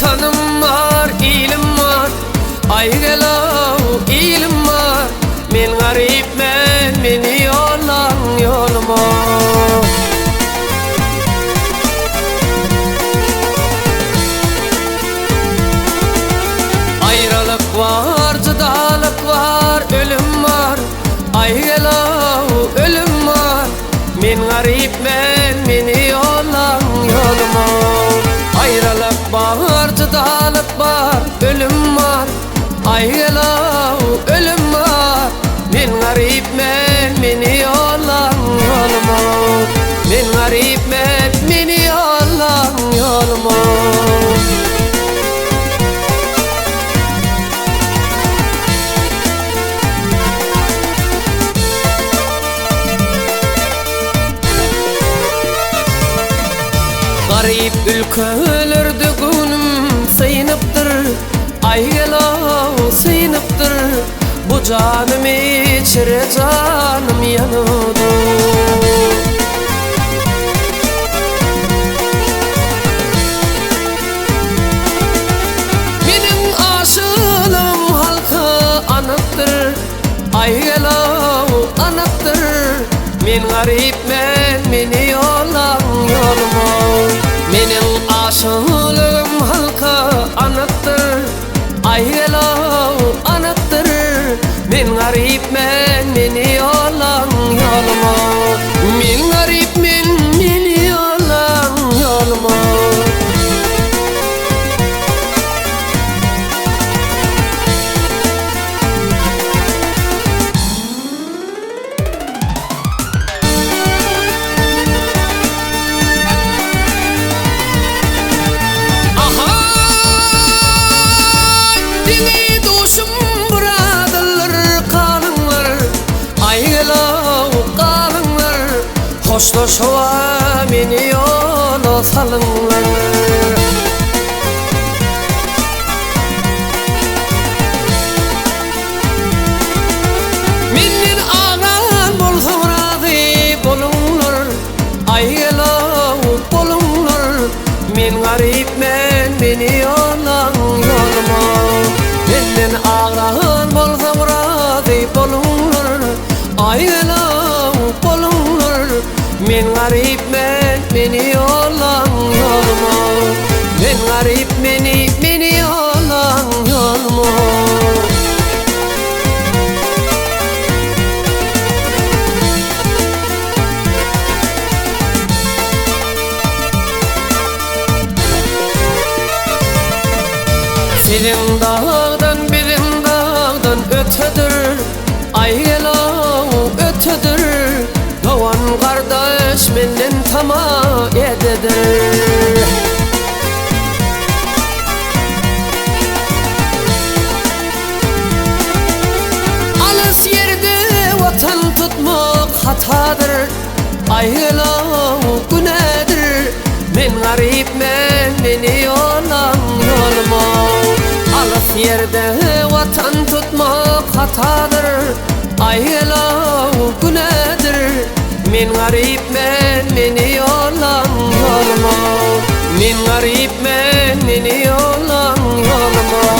Watanym bar, ilim bar. Aý gel-ow, ilim bar. Men garyp men, meni ýollaň ýoluma. Aýralyk bar, jydalyk bar, ölüm bar. Aý gel-ow, ölüm bar. Men garyp men, meni ýollaň ýoluma. Aýralyk bar, jydalyk bar, ölüm bar. Aý gel-ow, ölüm bar. Men garyp men, meni ýollaň ýoluma. Men garyp men, meni ýollaň ýoluma. Garyp ülkelerde göwnüm synypdyr, Aý gel-ow, synypdyr. Bu janym içre janym ýanypdyr. Meniň aşylygym halka anykdyr, Aý gel-ow, anykdyr. Men garyp men, meni ýollaň ýoluma. Meniň aşylygym halka anykdyr, Aý gel-ow, anykdyr. Men garyp men, meni ýollaň ýoluma. Men garyp men, meni ýollaň ýoluma. Ahaý, deňi duşum byradyrlar, galyňlar, Aý gel-ow, galyňlar, hoşlaşyba meni ýola salyňlar. Menden agran bolsaň razy boluňlar, Aý gel-ow, boluňlar. Men garyp men, meni ýollaň ýoluma. Menden agran bolsaň razy boluňlar, Aý gel-ow, boluňlar. Men garyp men, meni ýollaň ýoluma. Men garyp meni, meni ýollaň ýoluma. Siziň dagdan biziň dagdan ötedir, Aý gel-ow, ötedir. Dogan gardaş menden tama ededir. Alys ýerde watan tutmak hatadyr, Aý gel-ow, günädir. Men garyp men, meni ýollaň ýoluma. Alys ýerde watan tutmak hatadyr, Aý gel-ow, günädir. Men garyp men, meni ýollaň ýoluma. Men garyp men, meni ýollaň ýoluma.